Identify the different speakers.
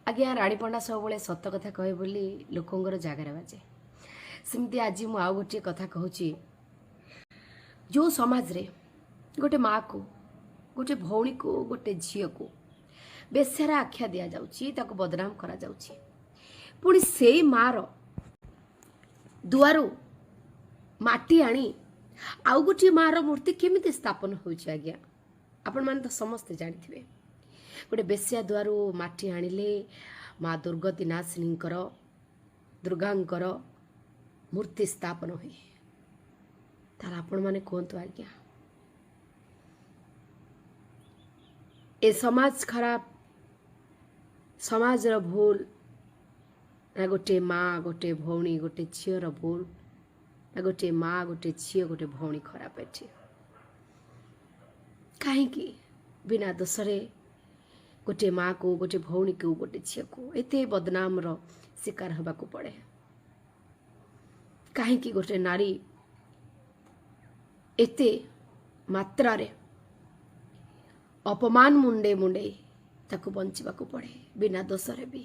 Speaker 1: ଆଜ୍ଞା, ରାଣୀ ପଣ୍ଡା ସବୁବେଳେ ସତ କଥା କହେ ବୋଲି ଲୋକଙ୍କର ଜାଗାରେ ବାଜେ। ସେମିତି ଆଜି ମୁଁ ଆଉ ଗୋଟିଏ କଥା କହୁଛି। ଯେଉଁ ସମାଜରେ ଗୋଟେ ମାଆକୁ, ଗୋଟେ ଭଉଣୀକୁ, ଗୋଟେ ଝିଅକୁ ବେଶ୍ୟାର ଆଖ୍ୟା ଦିଆଯାଉଛି, ତାକୁ ବଦନାମ କରାଯାଉଛି, ପୁଣି ସେଇ ମାଆର ଦୁଆରୁ ମାଟି ଆଣି ଆଉ ଗୋଟିଏ ମାଆର ମୂର୍ତ୍ତି କେମିତି ସ୍ଥାପନ ହେଉଛି? ଆଜ୍ଞା, ଆପଣମାନେ ତ ସମସ୍ତେ ଜାଣିଥିବେ, ଗୋଟେ ବେଶ୍ୟା ଦୁଆରୁ ମାଟି ଆଣିଲେ ମା ଦୁର୍ଗତି ନାଶିନୀଙ୍କର, ଦୁର୍ଗାଙ୍କର ମୂର୍ତ୍ତି ସ୍ଥାପନ ହୁଏ। ତାହେଲେ ଆପଣମାନେ କୁହନ୍ତୁ ଆଜ୍ଞା, ଏ ସମାଜ ଖରାପ, ସମାଜର ଭୁଲ, ନା ଗୋଟିଏ ମା, ଗୋଟିଏ ଭଉଣୀ, ଗୋଟେ ଝିଅର ଭୁଲ, ନା ଗୋଟିଏ ମା, ଗୋଟେ ଝିଅ, ଗୋଟେ ଭଉଣୀ ଖରାପ ଏଠି? କାହିଁକି ବିନା ଦୋଷରେ ଗୋଟିଏ ମାଆକୁ, ଗୋଟିଏ ଭଉଣୀକୁ, ଗୋଟେ ଝିଅକୁ ଏତେ ବଦନାମର ଶିକାର ହେବାକୁ ପଡ଼େ? କାହିଁକି ଗୋଟେ ନାରୀ ଏତେ ମାତ୍ରାରେ ଅପମାନ ମୁଣ୍ଡେ ମୁଣ୍ଡେଇ ତାକୁ ବଞ୍ଚିବାକୁ ପଡ଼େ ବିନା ଦୋଷରେ ବି?